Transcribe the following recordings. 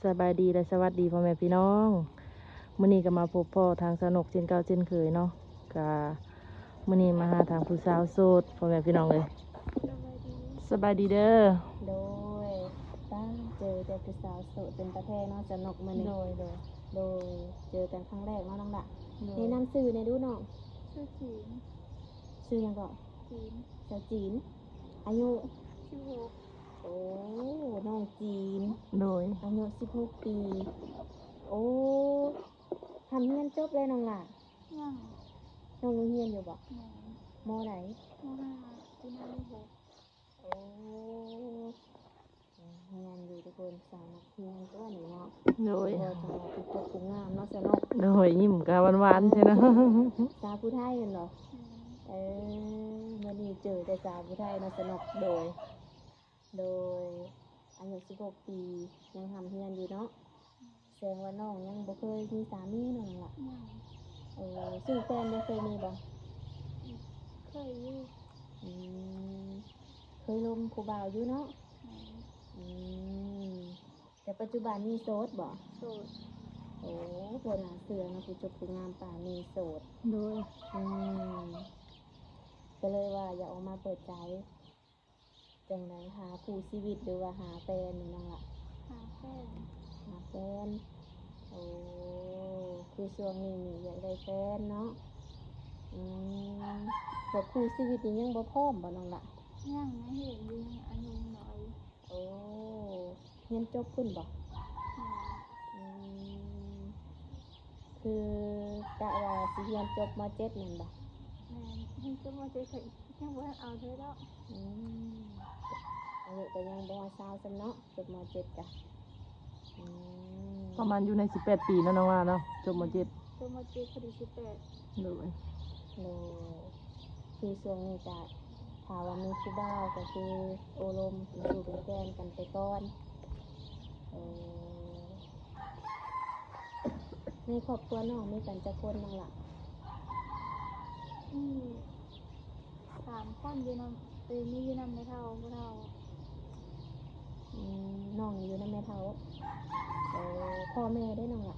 ສະບາຍດີ ແລະ ສະຫວັດດີພໍ່ແມ່ພີ່ນ້ອງ. ມື້ນີ້ກໍມາພົບພໍ້ທາງສາວນົກເຊັ່ນເກົ່າເຊັ່ນເຄີຍເນາະ. ກະມື້ນີ້ມາຫາທາງຜູ້ສາວໂສດ ພໍ່ແມ່ພີ່ນ້ອງເອີຍ. ສະບາຍດີ ສະບາຍດີເດີ. ໂດຍ ປ້າ ເຈີແຕ່ຜູ້ສາວໂສດເປັນຕາແພງເນາະສາວນົກມື້ນີ້. ໂດຍ ໂດຍ ໂດຍ ເຈີກັນຄັ້ງແລກເນາະນ້ອງຫຼ້າ. ໂດຍ ແນະນຳຊື່ແດ່ດູນ້ອງ. ຊື່ຈີນ. ຊື່ຫຍັງເກາະ? ຈີນ. ສາວຈີນ ອາຍຸ ສິບຫົກ. ໂອ້ ນ້ອງຈີນ ໂດຍ ອາຍຸສິບຫົກປີ. ໂອ້ ຮ່ຳຮຽນຈົບແລ້ວນ້ອງຫຼ້າ? ຍັງ. ນ້ອງຍັງຮຽນຢູ່ບໍ່? ແມ່ນ. ມໍໃດ? ມໍຫ້າ ປີໜ້າມໍຫົກ. ໂອ້ ຮຽນຢູ່ທຸກຄົນ ສາວນັກຮຽນຕົວນີ້ເນາະ. ໂດຍ ກໍຈັ່ງວ່າຄືຄົນຜູ້ງາມເນາະສາວນົກ. ໂດຍ ຍິ້ມກະຫວານໆ ແທ້ເນາະ. ສາວຜູ້ໄທແມ່ນບໍ່? ແມ່ນ. ເອີ ມື້ນີ້ເຈີແຕ່ສາວຜູ້ໄທເນາະສາວນົກ. ໂດຍ ໂດຍ ອາຍຸສິບຫົກປີ ຍັງຮ່ຳຮຽນຢູ່ເນາະ. ແສດງວ່ານ້ອງຍັງບໍ່ເຄີຍມີສາມີເນາະນ້ອງຫຼ້າ? ຍັງ. ເອີ ສູ່ແຟນບໍ່ ເຄີຍມີບໍ່? ເຄີຍຢູ່. ອືມ ເຄີຍລົມຜູ້ບ່າວຢູ່ເນາະ? ແມ່ນ. ອືມ ແຕ່ປັດຈຸບັນນີ້ໂສດບໍ່? ໂສດ. ໂອ້ ບໍ່ໜ້າເຊື່ອເນາະ ຜູ້ຈົບຜູ້ງາມປານນີ້ໂສດ. ໂດຍ. ອືມ ກໍເລີຍວ່າຢາກອອກມາເປີດໃຈ. ຈັ່ງໃດ ຫາຄູ່ຊີວິດ ຫຼືວ່າຫາແຟນນີ້ນ້ອງຫຼ້າ? ຫາແຟນ. ຫາແຟນ. ໂອ້ ຄືຊ່ວງນີ້ນີ້ຢາກໄດ້ແຟນເນາະ. ອືມ ແບບຄູ່ຊີວິດນີ້ຍັງບໍ່ພ້ອມບໍ່ນ້ອງຫຼ້າ? ຍັງນະ ເຮັດຢູ່ ຍັງອາຍຸນ້ອຍ. ໂອ້ ຮຽນຈົບພຸ້ນບໍ່? ແມ່ນ. ອືມ ຄືກະວ່າຊິຮຽນຈົບ ມໍເຈັດ ແມ່ນບໍ່? ແມ່ນ ຮຽນຈົບ ມໍເຈັດ ກໍຍັງບໍ່ທັນເອົາເທື່ອດອກ. ອືມ ອາຍຸກໍຍັງບໍ່ຮອດຊາວຊ້ຳເນາະ ຈົບ ມໍເຈັດ ກະ. ອືມ ປະມານຢູ່ໃນສິບແປດປີເນາະນ້ອງວ່າເນາະ ຈົບ ມໍເຈັດ. ຈົບ ມໍເຈັດ ພໍດີສິບແປດ. ໂດຍ ໂດຍ ຄືຊ່ວງນີ້ກະ ຖ້າວ່າມີຜູ້ບ່າວກໍຄືໂອ້ລົມເປັນຄູ່ເປັນແຟນກັນໄປກ່ອນ. ເອີ ໃນຄອບຄົວນ້ອງມີກັນຈັກຄົນນ້ອງຫຼ້າ? ມີສາມຄົນ ຢູ່ນຳ ເອີ ມີຢູ່ນຳແມ່ເຖົ້າ ພໍ່ເຖົ້າ. ອືມ ນ້ອງນີ້ຢູ່ນຳແມ່ເຖົ້າ. ເອີ ພໍ່ແມ່ເດ້ນ້ອງຫຼ້າ?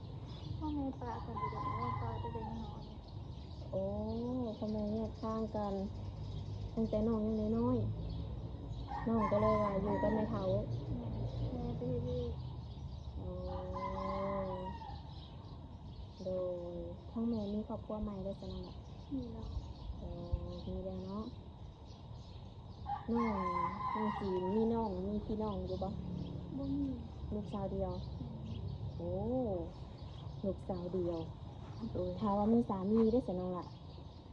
ພໍ່ແມ່ປະກັນໄປແລ້ວ ປະຕັ້ງແຕ່ນ້ອຍ. ໂອ້ ພໍ່ແມ່ແຍກທາງກັນຕັ້ງແຕ່ນ້ອງຍັງນ້ອຍໆ ນ້ອງກໍເລີຍວ່າຢູ່ກັບແມ່ເຖົ້າ. ແມ່ນ ແມ່ໄປເຮັດວຽກ. ໂອ້ ໂດຍ ທາງແມ່ມີຄອບຄົວໃໝ່ແລ້ວຊັ້ນເນາະ? ມີແລ້ວ. ໂອ້ ມີແລ້ວເນາະ. ນ້ອງ ນ້ອງຈີນມີນ້ອງ ມີພີ່ນ້ອງຢູ່ບໍ່? ບໍ່ມີ. ລູກສາວດຽວ? ແມ່ນ. ໂອ້ ລູກສາວດຽວ. ໂດຍ. ຖ້າວ່າມີສາມີເດ້ຊັ້ນນ້ອງຫຼ້າ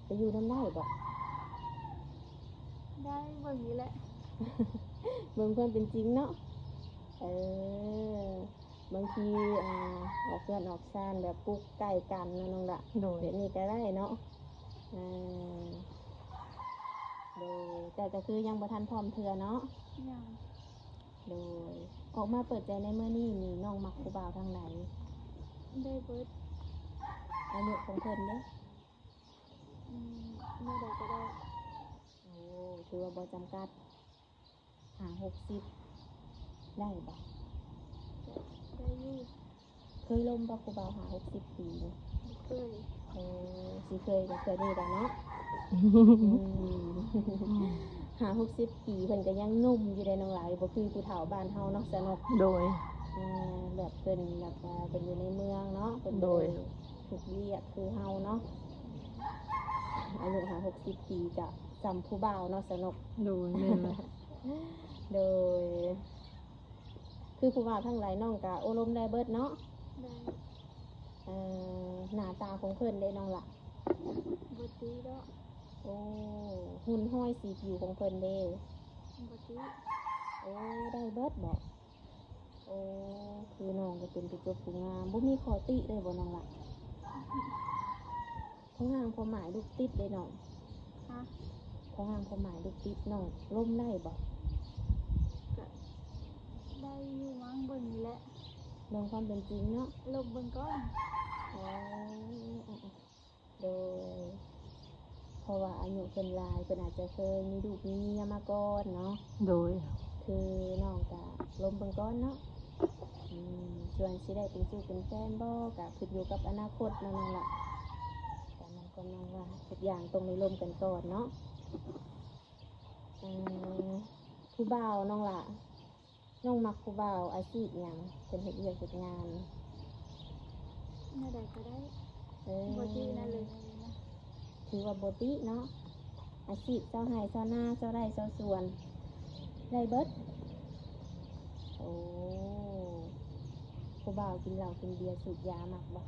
ໄປຢູ່ນຳໄດ້ບໍ່? ໄດ້ ເບິ່ງນີ້ແຫຼະ ເບິ່ງຄວາມເປັນຈິງເນາະ. ເອີ ບາງທີ ອ່າ ອອກເຮືອນອອກຊານແບບປຸກໃກ້ກັນເນາະນ້ອງຫຼ້າ. ໂດຍ. ແບບນີ້ກໍໄດ້ເນາະ. ເອີ ໂດຍ ແຕ່ກໍຄືຍັງບໍ່ທັນພ້ອມເທື່ອເນາະ? ຍັງ. ໂດຍ ອອກມາເປີດໃຈໃນມື້ນີ້ນີ້ ນ້ອງມັກຜູ້ບ່າວທາງໃດ? ໄດ້ເບິດ. ອາຍຸຂອງເພິ່ນເດ້? ອືມ ແນວໃດກໍໄດ້. ໂອ້ ຖືວ່າບໍ່ຈຳກັດ. ຫ້າຫົກສິບ ໄດ້ບໍ່? ໄດ້ຢູ່. ເຄີຍລົມບໍ່ ຜູ້ບ່າວຫ້າຫົກສິບປີນີ້? ບໍ່ເຄີຍ. ໂອ້ ຊິເຄີຍກໍເທື່ອນີ້ແຫຼະເນາະ. ອືມ ຫ້າຫົກສິບປີ ເພິ່ນກໍຍັງໜຸ່ມຢູ່ເດ້ນ້ອງຫຼ້າ ບໍ່ຄືຜູ້ເຖົ້າບ້ານເຮົາເນາະ ສາວນົກ. ໂດຍ. ເອີ ແບບເພິ່ນ ແບບວ່າເພິ່ນຢູ່ໃນເມືອງເນາະ ເພິ່ນ ໂດຍ ເຮັດວຽກຄືເຮົາເນາະ. ອາຍຸຫ້າຫົກສິບປີ ກະສ່ຳຜູ້ບ່າວເນາະ ສາວນົກ. ໂດຍ ແມ່ນແຫຼະ. ໂດຍ ຄືຜູ້ບ່າວທາງໃດ ນ້ອງກະໂອ້ລົມໄດ້ເບິດເນາະ? ໄດ້. ເອີ ໜ້າຕາຂອງເພິ່ນເດ້ນ້ອງຫຼ້າ? ບໍ່ຕິດອກ. ໂອ້ ຫຸ່ນຫ້ອຍສີຜິວຂອງເພິ່ນເດ້? ບໍ່ຕິດ. ໂອ້ ໄດ້ເບິດບໍ? ໂອ້ ຄືນ້ອງກໍເປັນຜູ້ຈົບຜູ້ງາມ ບໍ່ມີຂໍ້ຕິໄດ້ບໍນ້ອງຫຼ້າ? ເພາະຮ່າງຄວາມໝາຍລູກຕິດເດ້ນ້ອງ. ຮະ? ເພາະຮ່າງຄວາມໝາຍລູກຕິດ ນ້ອງລົມໄດ້ບໍ່? ກະໄດ້ຢູ່ ຫວັງເບິ່ງນີ້ແຫຼະ ເບິ່ງຄວາມເປັນຈິງເນາະ. ລົມເບິ່ງກ່ອນ. ໂອ້ ໂດຍ ເພາະວ່າອາຍຸເພິ່ນຫຼາຍ ເພິ່ນອາດຈະເຄີຍມີລູກມີເມຍມາກ່ອນເນາະ. ໂດຍ. ຄືນ້ອງກະລົມເບິ່ງກ່ອນເນາະ. ອືມ ສ່ວນຊິໄດ້ເປັນຊູ້ເປັນແຟນບໍ່ ກະຂຶ້ນຢູ່ກັບອະນາຄົດເນາະນ້ອງຫຼ້າ. ຕາມນັ້ນກ່ອນນ້ອງຫຼ້າ ທຸກຢ່າງຕ້ອງໄດ້ລົມກັນກ່ອນເນາະ. ເອີ ຜູ້ບ່າວນ້ອງຫຼ້າ ນ້ອງມັກຜູ້ບ່າວອາຊີບຫຍັງ? ເພິ່ນເຮັດວຽກເຮັດງານແນວໃດກໍໄດ້. ເອີ ບໍ່ຕິນະເລີຍນະ. ຖືວ່າບໍ່ຕິເນາະ. ອາຊີບຊາວໄຮ່ຊາວນາ ຊາວໄຮ່ຊາວສວນ ໄດ້ເບິດ. ໂອ້ ຜູ້ບ່າວກິນເຫຼົ້າກິນເບຍສູບຢາມັກບໍ່?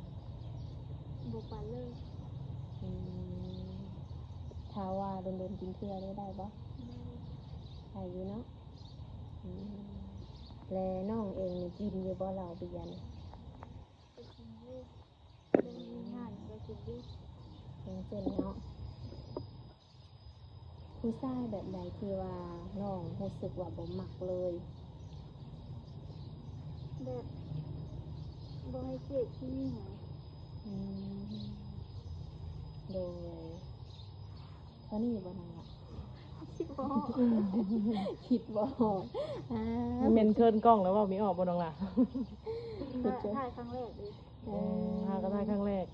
ບໍ່ປານເລີຍ. ອືມ ຖ້າວ່າດົນໆກິນເທື່ອໄດ້ ໄດ້ບໍ່? ໄດ້ ໄດ້ຢູ່ເນາະ. ອືມ ແລະນ້ອງເອງນີ້ກິນຢູ່ບໍ່ເຫຼົ້າເບຍນີ້? ກໍກິນຢູ່ ແຕ່ມີງານກໍກິນຢູ່. ຢ່າງເຊັ່ນເນາະ ຜູ້ຊາຍແບບໃດທີ່ວ່ານ້ອງຮູ້ສຶກວ່າບໍ່ມັກເລີຍ? ແບບບໍ່ໃຫ້ກຽດຜູ້ຍິງ. ອືມ ໂດຍ ເທົ່ານີ້ບໍ່ນ້ອງລະ? ຄິດບໍ່ອອກ ຄິດບໍ່ອອກ. ອາ ແມ່ນເຂີນກ້ອງແລ້ວເວົ້າບໍ່ອອກບໍ່ນ້ອງລະ? ຖ່າຍຄັ້ງແລກເດ້. ເອີ ຫາກໍຖ່າຍຄັ້ງແລກ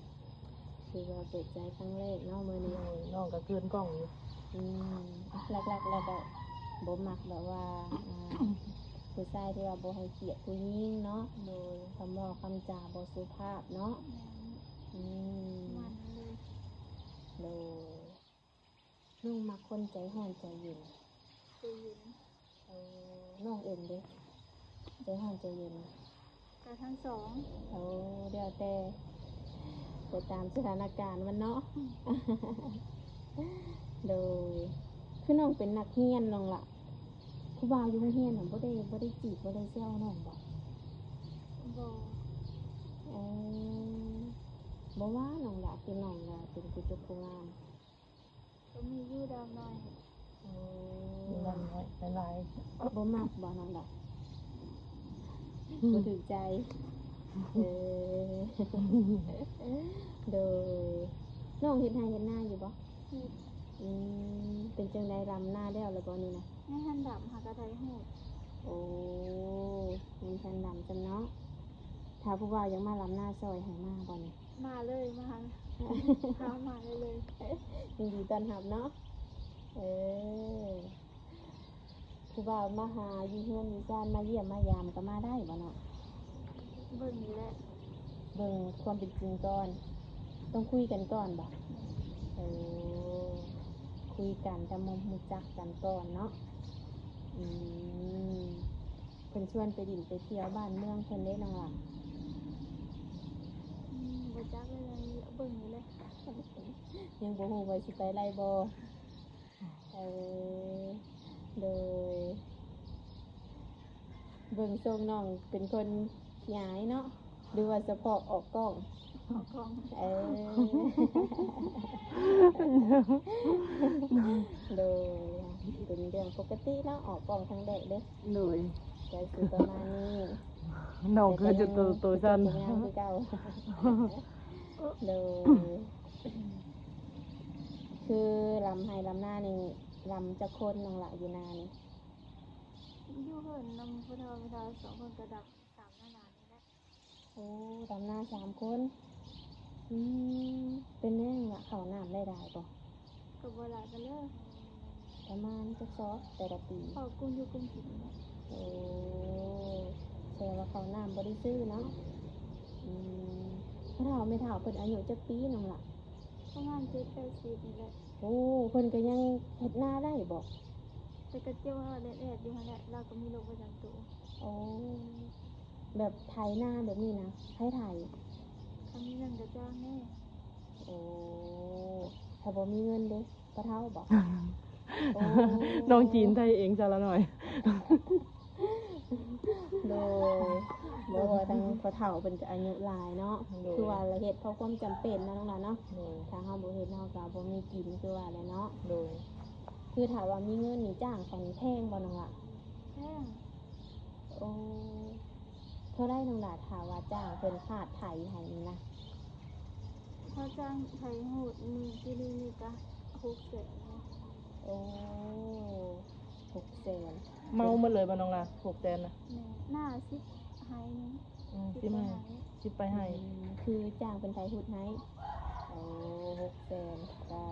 ຄືວ່າເປີດໃຈຄັ້ງແລກເນາະມື້ນີ້. ໂດຍ ນ້ອງກໍເຂີນກ້ອງຢູ່. ອືມ ຫຼັກໆແລ້ວກໍບໍ່ມັກແບບວ່າ ອ່າ ຜູ້ຊາຍທີ່ວ່າບໍ່ໃຫ້ກຽດຜູ້ຍິງເນາະ. ໂດຍ ຄຳເວົ້າຄຳຈາບໍ່ສຸພາບເນາະ. ແມ່ນ. ອືມ ປະມານນັ້ນເລີຍ. ໂດຍ ນ້ອງມັກຄົນໃຈຮ້ອນໃຈເຢັນ? ໃຈເຢັນ. ເອີ ນ້ອງເອງເດ ໃຈຮ້ອນໃຈເຢັນ? ກໍທັງສອງ. ໂອ້ ແລ້ວແຕ່ ໄປຕາມສະຖານະການມັນເນາະ. ໂດຍ ຄືນ້ອງເປັນນັກຮຽນນ້ອງລະ ຜູ້ບ່າວຢູ່ໂຮງຮຽນນະ ບໍ່ໄດ້ ບໍ່ໄດ້ຈີບ ບໍ່ໄດ້ແຊວນ້ອງບໍ່? ບໍ່. ເອີ ບໍ່ວ່ານ້ອງລະ ຄືນ້ອງລະເປັນຜູ້ຈົບຜູ້ງາມ. ກໍມີຢູ່ດາວນ້ອຍ. ໂອ້ ມີດາວນ້ອຍຫຼາຍໆ. ບໍ່ມັກບໍ່ນ້ອງດາວ? ບໍ່ຖືກໃຈ. ເອີ ໂດຍ ນ້ອງເຮັດໄຮ່ເຮັດນາຢູ່ບໍ່? ເຮັດ. ອືມ ເປັນຈັ່ງໃດ ລຳນາແລ້ວລະບໍ່ນີ້ນະ? ຍັງທັນດຳ ຫາກະໄຖຮູດ. ໂອ້ ຍັງທັນດຳຊ້ຳເນາະ. ຖ້າຜູ້ບ່າວຢາກມາລຳນາຊ່ອຍ ໃຫ້ມາບໍ່ນີ້? ມາເລີຍ ມາ ຫາ ມາໄດ້ເລີຍ. ຍິນດີຕ້ອນຮັບເນາະ. ເອີ ຜູ້ບ່າວມາຫາຢູ່ເຮືອນຢູ່ຊານ ມາຢ້ຽມມາຢາມກໍມາໄດ້ບໍ່ເນາະ? ເບິ່ງນີ້ແຫຼະ ເບິ່ງຄວາມເປັນຈິງກ່ອນ. ຕ້ອງຄຸຍກັນກ່ອນບໍ່? ເອີ ຄຸຍກັນ ທຳຄວາມຮູ້ຈັກກັນກ່ອນເນາະ. ອືມ ເພິ່ນຊວນໄປຫຼິ້ນໄປທ່ຽວບ້ານເມືອງເພິ່ນເດ້ນ້ອງຫຼ້າ? ອືມ ບໍ່ຈັກເລີຍ ເບິ່ງນີ້ແຫຼະ. ຍັງບໍ່ຮູ້ວ່າຊິໄປໄດ້ບໍ່? ເອີ ໂດຍ ເບິ່ງຊົງນ້ອງເປັນຄົນຂີ້ອາຍເນາະ ຫຼືວ່າສະເພາະອອກກ້ອງ? ອອກກ້ອງ. ເອີ ໂດຍ ເປັນເລື່ອງປົກກະຕິເນາະ ອອກກ້ອງຄັ້ງແລກເດ້. ໂດຍ ກໍຄືປະມານນີ້. ນ້ອງຄືຈະໂຕ ໂຕສັ້ນ ງາມຄືເກົ່າ. ໂດຍ ຄືລຳໄຮ່ລຳນານີ້ ລຳຈັກຄົນນ້ອງຫຼ້າຢູ່ນານີ້? ຢູ່ເຮືອນນຳຜູ້ເຖົ້າແມ່ເຖົ້າສອງຄົນ ກໍດຳຕາມໜ້ານານີ້ແຫຼະ. ໂອ້ ດຳນາສາມຄົນ. ອືມ ເປັນແນວລະ ເຂົ້ານ້ຳໄດ້ຫຼາຍບໍ່? ກໍບໍ່ຫຼາຍປານໃດ. ປະມານຈັກສອບແຕ່ລະປີ? ເຂົ້າກຸ້ມຢູ່ກຸ້ມກິນ. ໂອ້ ແສດງວ່າເຂົ້ານ້ຳບໍ່ໄດ້ຊື້ເນາະ. ອືມ ພໍ່ເຖົ້າແມ່ເຖົ້າເພິ່ນອາຍຸຈັກປີນ້ອງຫຼ້າ? ປະມານເຈັດແປດສິບນີ້ແຫຼະ. ໂອ້ ເພິ່ນກໍຍັງເຮັດນາໄດ້ບໍ? ແຕ່ກໍເຈັບແອດໆຢູ່ຫັ້ນແຫຼະ ລາວກໍມີໂລກປະຈຳໂຕ. ໂອ້ ແບບໄຖນາແບບນີ້ນະ ໃຜໄຖ? ຄັນມີເງິນກໍຈ້າງແດ່. ໂອ້ ຖ້າບໍ່ມີເງິນເດ? ພໍ່ເຖົ້າບໍ? ໂອ້ ນ້ອງຈີນໄທເອງຊະລະໜ້ອຍ. ໂດຍ ບໍ່ວ່າທາງພໍ່ເຖົ້າເພິ່ນກໍອາຍຸຫຼາຍເນາະ. ໂດຍ ຄືວ່າລະເຮັດເພາະຄວາມຈຳເປັນເນາະນ້ອງຫຼ້າເນາະ. ໂດຍ ຖ້າເຮົາບໍ່ເຮັດເຮົາກໍບໍ່ມີກິນ ຄືວ່າແຫຼະເນາະ. ໂດຍ ຄືຖ້າວ່າມີເງິນນີ້ຈ້າງເຂົານີ້ແພງບໍ່ນ້ອງຫຼ້າ? ແພງ. ໂອ້ ເທົ່າໃດນ້ອງຫຼ້າ ຖ້າວ່າຈ້າງເພິ່ນພາດໄຖໃຫ້ນີ້ນະ? ຖ້າຈ້າງໄຖໂຫດມື້ກີ້ນີ້ນີ້ກະຫົກແສນ. ໂອ້ ຫົກແສນ ເໝົາໝົດເລີຍບໍ່ນ້ອງຫຼ້າ ຫົກແສນນະ? ແມ່ນ ໜ້າສິບໄຮ່ໜຶ່ງ. ອືມ ຊິມ ຊິມໄປໃຫ້ ອືມ ຄືຈ້າງເພິ່ນໄຖຮຸດໃຫ້ ໂອ້ ຫົກແສນກະ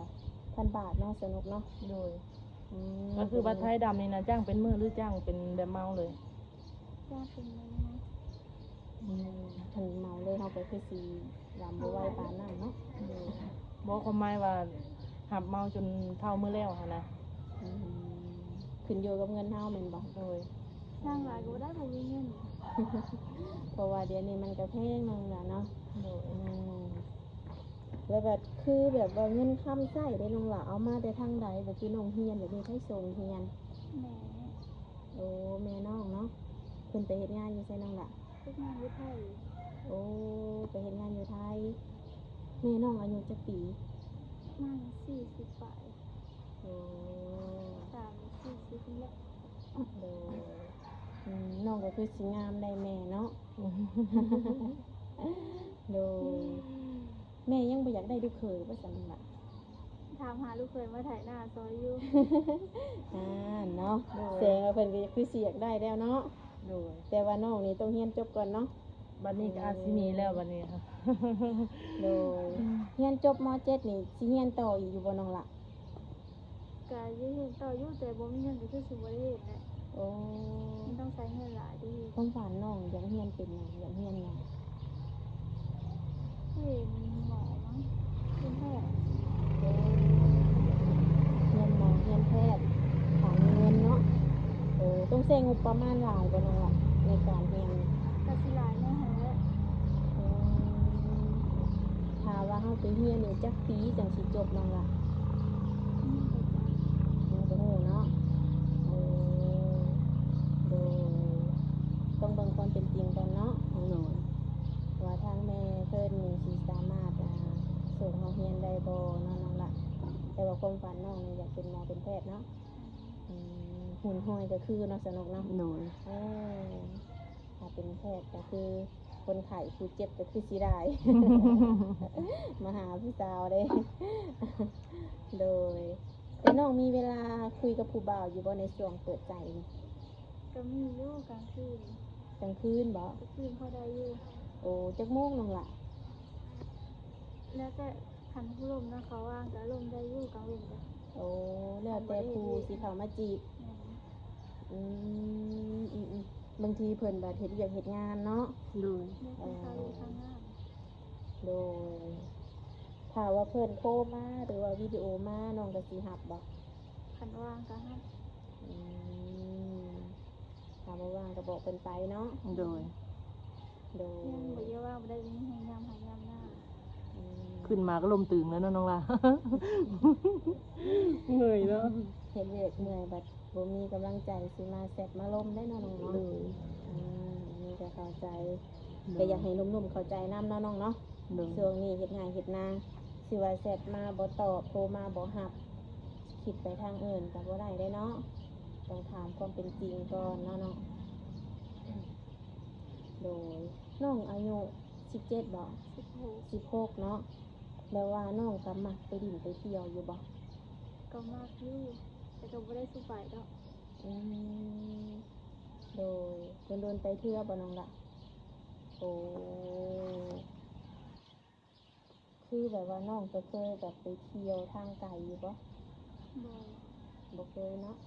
ພັນບາດເນາະ ສະໜຸກເນາະ ໂດຍ ອືມ ກໍຄືວ່າໄຖດຳນີ້ນະ ຈ້າງເປັນມື້ ຫຼືຈ້າງເປັນແບບເໝົາເລີຍ? ຈ້າງເປັນມື້ ອືມ ຄັນເໝົາເລີຍເຮົາກໍຄືຊິດຳບໍ່ໄວປານນັ້ນເນາະ ໂດຍ ບໍ່ ຄວາມໝາຍວ່າຮັບເໝົາຈົນເທົ່າມື້ແລ້ວຫັ້ນນະ ອືມ ຂຶ້ນຢູ່ກັບເງິນເຮົາແມ່ນບໍ່? ໂດຍ ສ້າງຫຼາຍກໍບໍ່ໄດ້ ບໍ່ມີເງິນ ເພາະວ່າດຽວນີ້ມັນກໍແພງເນາະ ນ້ອງຫຼ້າເນາະ ໂດຍ ອືມ ແລ້ວແບບ ຄືແບບວ່າເງິນຄຳໃຊ້ເດ້ນ້ອງຫຼ້າ ເອົາມາແຕ່ທາງໃດ? ແບບຄືນ້ອງຮຽນແບບນີ້ ໃຜສົ່ງຮຽນ? ແມ່ ໂອ້ ແມ່ນ້ອງເນາະ ເພິ່ນໄປເຮັດງານຢູ່ໃສນ້ອງຫຼ້າ? ເຮັດງານຢູ່ໄທ ໂອ້ ໄປເຮັດງານຢູ່ໄທ ແມ່ນ້ອງອາຍຸຈັກປີ? ປະມານສີ່ສິບປາຍ ໂອ້ ສາມສີ່ສິບນີ້ແຫຼະ ໂດຍ ອືມ ນ້ອງກໍຄືຊິງາມໄດ້ແມ່ເນາະ ໂດຍ ແມ່ຍັງບໍ່ຢາກໄດ້ລູກເຂີຍບໍ່ຊັ້ນລະ? ຖາມຫາລູກເຂີຍມາໄຖນາຊ່ອຍຢູ່ ອ່າ ເນາະ ໂດຍ ແສດງວ່າເພິ່ນກໍຄືຊິຢາກໄດ້ແລ້ວເນາະ ໂດຍ ແຕ່ວ່ານ້ອງນີ້ຕ້ອງຮຽນຈົບກ່ອນເນາະ ບັດນີ້ກໍອາດຊິມີແລ້ວບັດນີ້ ໂດຍ ຮຽນຈົບ ມໍເຈັດ ນີ້ຊິຮຽນຕໍ່ອີກຢູ່ບໍ່ນ້ອງລະ? ກະຢາກຮຽນຕໍ່ຢູ່ ແຕ່ບໍ່ມີເງິນກໍຄືຊິບໍ່ໄດ້ເຮັດແຫຼະ ໂອ້ ມັນຕ້ອງໃຊ້ເງິນຫຼາຍເດ້ ຄວາມຝັນນ້ອງຢາກຮຽນເປັນຫຍັງ? ຢາກຮຽນຫຍັງ? ເປັນໝໍມັ້ງ ເປັນແພດ ໂອ້ ຮຽນໝໍຮຽນແພດ ຖ້າມີເງິນເນາະ ໂອ້ ຕ້ອງໃຊ້ງົບປະມານຫຼາຍບໍ່ນ້ອງລະ ໃນການຮຽນ? ກໍຊິຫຼາຍແດ່ຫັ້ນແຫຼະ ອືມ ຖ້າວ່າເຮົາໄປຮຽນນີ້ຈັກປີຈັ່ງຊິຈົບນ້ອງລະ? ຍັງບໍ່ຮູ້ເນາະ ໂອ້ ໂດຍ ຕ້ອງເບິ່ງຄວາມເປັນຈິງກ່ອນເນາະ ໂດຍ ວ່າທາງແມ່ເພິ່ນນີ້ຊິສາມາດ ອ່າ ສົ່ງເຮົາຮຽນໄດ້ບໍ່ເນາະນ້ອງລະ ແຕ່ວ່າຄວາມຝັນນ້ອງນີ້ຢາກເປັນໝໍເປັນແພດເນາະ ອືມ ຫຸ່ນຫ້ອຍກໍຄືເນາະ ສະໜຸກເນາະ ໂດຍ ເອີ ຖ້າເປັນແພດກໍຄື ຄົນໄຂ້ຜູ້ເຈັບກໍຄືຊິໄດ້ ມາຫາຜູ້ສາວເດ້ ໂດຍ ແຕ່ນ້ອງມີເວລາຄຸຍກັບຜູ້ບ່າວຢູ່ບໍ່ໃນຊ່ວງເປີດໃຈນີ້? ກໍມີຢູ່ກາງຄືນ ກາງຄືນບໍ? ກາງຄືນພໍໄດ້ຢູ່ ໂອ້ ຈັກໂມງນ້ອງລະ? ແລ້ວແຕ່ ຄັນຜູ້ລົມນະ ເຂົາວ່າງກໍລົມໄດ້ຢູ່ ກາງເວັນກໍ ໂອ້ ແລ້ວແຕ່ຜູ້ຊິເຂົ້າມາຈີບ ແມ່ນ ອືມ ອືມໆ ບາງທີເພິ່ນບັດເຮັດວຽກເຮັດງານເນາະ ໂດຍ ເອີ ໂດຍ ຖ້າວ່າເພິ່ນໂທມາ ຫຼືວ່າວິດີໂອມາ ນ້ອງກໍຊິຮັບບໍ່? ຄັນວ່າງກໍຮັບ ອືມ ຖ້າບໍ່ວ່າງກໍບອກເພິ່ນໄປເນາະ ໂດຍ ໂດຍ ຍັງບໍ່ເຍາະວ່າບໍ່ໄດ້ມີແຮງຍາມໄຮ່ຍາມນາ ອືມ ຂຶ້ນມາກໍລົມຕຶງແລ້ວເນາະນ້ອງລະ ເມື່ອຍເນາະ ເຮັດວຽກເມື່ອຍ ບັດບໍ່ມີກຳລັງໃຈຊິມາແຊັດມາລົມໄດ້ເນາະນ້ອງເນາະ ໂດຍ ອືມ ນີ້ກໍເຂົ້າໃຈ ໂດຍ ກໍຢາກໃຫ້ໜຸ່ມໆເຂົ້າໃຈນຳເນາະນ້ອງເນາະ ໂດຍ ຊ່ວງນີ້ເຮັດໄຮ່ເຮັດນາ ຊິວ່າແຊັດມາບໍ່ຕອບ ໂທມາບໍ່ຮັບ ຄິດໄປທາງອື່ນກໍບໍ່ໄດ້ເດ້ເນາະ ຕ້ອງຖາມຄວາມເປັນຈິງກ່ອນເນາະນ້ອງ ໂດຍ ນ້ອງອາຍຸສິບເຈັດບໍ? ສິບຫົກ ສິບຫົກເນາະ ແລ້ວວ່ານ້ອງກໍມັກໄປຫຼິ້ນໄປທ່ຽວຢູ່ບໍ? ກໍມັກຢູ່ ແຕ່ກໍບໍ່ໄດ້ສູ່ໄປດອກ ອືມ ໂດຍ ດົນໆໄປເທື່ອບໍນ້ອງລະ? ໂອ້ ຄືແບບວ່ານ້ອງກໍເຄີຍແບບໄປທ່ຽວທາງໄກຢູ່ບໍ່? ບໍ່ ບໍ່ເຄີຍເນາະ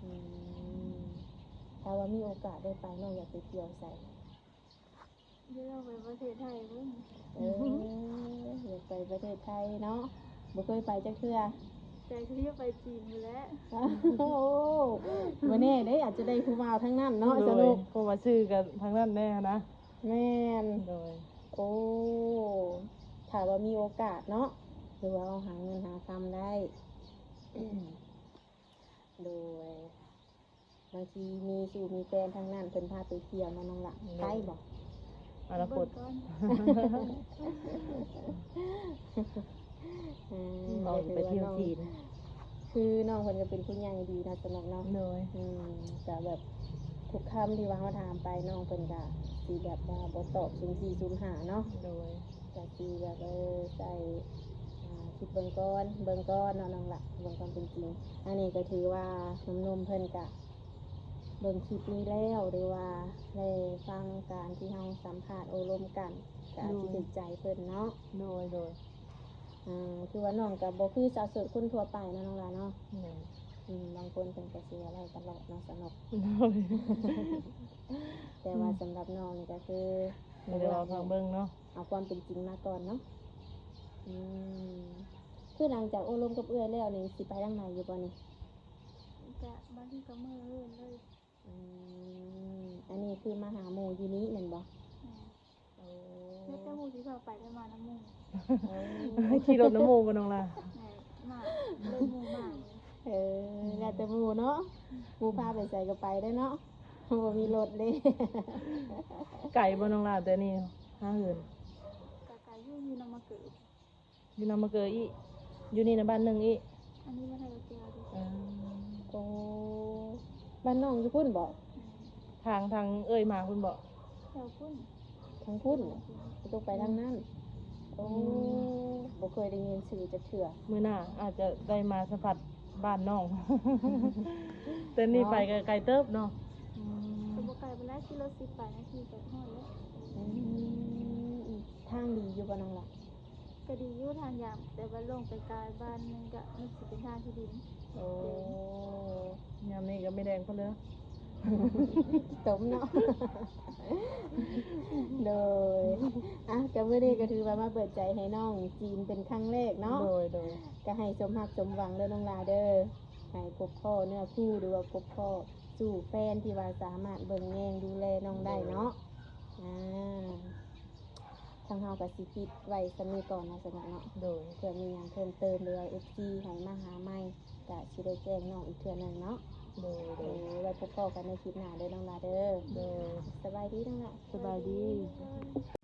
ອືມ ຖ້າວ່າມີໂອກາດໄດ້ໄປ ນ້ອງຢາກໄປທ່ຽວໃສ? ຢາກໄປປະເທດໄທພຸ້ນ ເອີ ຢາກໄປປະເທດໄທເນາະ ບໍ່ເຄີຍໄປຈັກເທື່ອ ໃຈຄືຢາກໄປຈີນພຸ້ນແຫຼະ ໂອ້ ບໍ່ແນ່ເດ້ ອາດຈະໄດ້ຜູ້ບ່າວທາງນັ້ນເນາະ ໂດຍ ສະໜຸກ ເພາະວ່າຊື່ກັນທາງນັ້ນແດ່ນະ ແມ່ນ ໂດຍ ໂອ້ ຖ້າວ່າມີໂອກາດເນາະ ຫຼືວ່າເຮົາຫາເງິນຫາຄຳໄດ້ ໂດຍ ບາງທີມີຊູ້ມີແຟນທາງນັ້ນ ເພິ່ນພາໄປທ່ຽວເນາະນ້ອງລະ ໂດຍ ໄປບໍ່? ອະນາຄົດ ເບິ່ງກ່ອນ ອືມ ນ້ອງຊິໄປທ່ຽວຈີນ ຄືນ້ອງເພິ່ນກໍເປັນຜູ້ໃຫຍ່ດີເນາະ ສະໜຸກເນາະ ໂດຍ ອືມ ກໍແບບທຸກຄຳທີ່ວ່າເຮົາຖາມໄປ ນ້ອງເພິ່ນກໍຊິແບບວ່າບໍ່ຕອບສຸ່ມສີ່ສຸ່ມຫ້າເນາະ ໂດຍ ກໍຊິແບບ ເອີ ໃສ່ ອ່າ ຄິດເບິ່ງກ່ອນ ເບິ່ງກ່ອນເນາະນ້ອງລະ ເບິ່ງຄວາມເປັນຈິງ ອັນນີ້ກໍຖືວ່າໜຸ່ມໆເພິ່ນກະ ເບິ່ງຄລິບນີ້ແລ້ວ ຫຼືວ່າໄດ້ຟັງການທີ່ເຮົາສຳພາດໂອ້ລົມກັນ ກໍອາດ ໂດຍ ຊິຖືກໃຈເພິ່ນເນາະ. ໂດຍ ໂດຍ. ອືມ ຄືວ່ານ້ອງກໍບໍ່ຄືສາວໂສດຄົນທົ່ວໄປເນາະ ນ້ອງຫຼ້າເນາະ. ແມ່ນ. ອືມ ບາງຄົນເພິ່ນກໍຊິເວົ້າໄດ້ຕະຫຼອດເນາະ ສາວນົກ. ໂດຍ. ແຕ່ວ່າ ອືມ ສຳລັບນ້ອງນີ້ກໍຄື ມີແຕ່ເວົ້າຟັງເບິ່ງເນາະ ເອົາຄວາມເປັນຈິງມາກ່ອນເນາະ. ອືມ ຄືຫຼັງຈາກໂອ້ລົມກັບເອື້ອຍແລ້ວນີ້ ຊິໄປທາງໃດຢູ່ບໍ່ນີ້? ກະບາງທີກໍມື້ອື່ນເລີຍ. ອືມ ອັນນີ້ຄືມາຫາໝູ່ຢູ່ນີ້ແມ່ນບໍ່? ແມ່ນ. ໂອ້ ແລ້ວແຕ່ໝູ່ຊິພາໄປ ແລ້ວມານຳໝູ່. ໂອ້ ຂີ່ລົດນຳໝູ່ບໍ່ນ້ອງຫຼ້າ? ແມ່ນ ມາລົດໝູ່ມາ. ເອີ ແລ້ວແຕ່ໝູ່ເນາະ ໝູ່ພາໄປໃສກໍໄປໄດ້ເນາະ ບໍ່ມີລົດເດ້. ໄກບໍ່ນ້ອງຫຼ້າ ແຕ່ນີ້ຫາເຮືອນ? ກໍໄກຢູ່ ຢູ່ນຳມະເກີ ຢູ່ນຳມະເກີອີກ ຢູ່ນີ້ນະບ້ານໜຶ່ງອີກ. ອັນນີ້ບ້ານໄຮ່ກະແກ້ວເດ້. ເອີ ໂອ້ ບ້ານນ້ອງຢູ່ພຸ້ນບໍ? ແມ່ນ. ທາງ ທາງເອື້ອຍມາພຸ້ນບໍ? ແຖວພຸ້ນ ທາງພຸ້ນ ຕ້ອງໄປທາງນັ້ນ. ໂອ້ ອືມ ບໍ່ເຄີຍໄດ້ຍິນຊື່ຈັກເທື່ອ. ມື້ໜ້າອາດຈະໄດ້ມາສຳຜັດບ້ານນ້ອງ ແຕ່ນີ້ໄປກໍໄກເຕີບເນາະ. ອືມ ກໍບໍ່ໄກປານໃດ ຂີ່ລົດສິບປາຍນາທີກໍຮອດແລ້ວ. ອືມ ທາງດີຢູ່ບໍ່ນ້ອງຫຼ້າ? ກໍດີຢູ່ ທາງຍາມ ແຕ່ວ່າລົງໄປກາຍບ້ານໜຶ່ງກໍມັນຊິເປັນທາງຂີ້ດິນ. ໂອ້ ເປັນ ຍາມນີ້ກໍແມ່ແດງພຸ້ນເດີ ຕົມເນາະ. ໂດຍ ອ່ະ ກໍມື້ນີ້ກໍຖືວ່າມາເປີດໃຈໃຫ້ນ້ອງຈີນເປັນຄັ້ງແລກເນາະ. ໂດຍ ໂດຍ. ກໍໃຫ້ສົມຮັກສົມຫວັງເດີນ້ອງຫຼ້າເດີ ໃຫ້ພົບພໍ້ເນື້ອຄູ່ ຫຼືວ່າພົບພໍ້ສູ່ແຟນທີ່ວ່າສາມາດເບິ່ງແຍງດູແລນ້ອງໄດ້ເນາະ. ໂດຍ. ອ່າ ທາງເຮົາກໍຊິປິດໄວ້ສ່ຳນີ້ກ່ອນເນາະ ສະໜະເນາະ. ໂດຍ. ເພື່ອມີຫຍັງເພີ່ມເຕີມ ຫຼືວ່າເອັຟຊີໃຫ້ມາຫາໃໝ່ ກໍຊິໄດ້ແຈ້ງນ້ອງອີກເທື່ອໜຶ່ງເນາະ. ໂດຍ ໂດຍ. ໂດຍ ໄວ້ພົບພໍ້ກັນໃນຄລິບໜ້າເດີນ້ອງຫຼ້າເດີ. ໂດຍ. ສະບາຍດີນ້ອງຫຼ້າ. ສະບາຍດີ.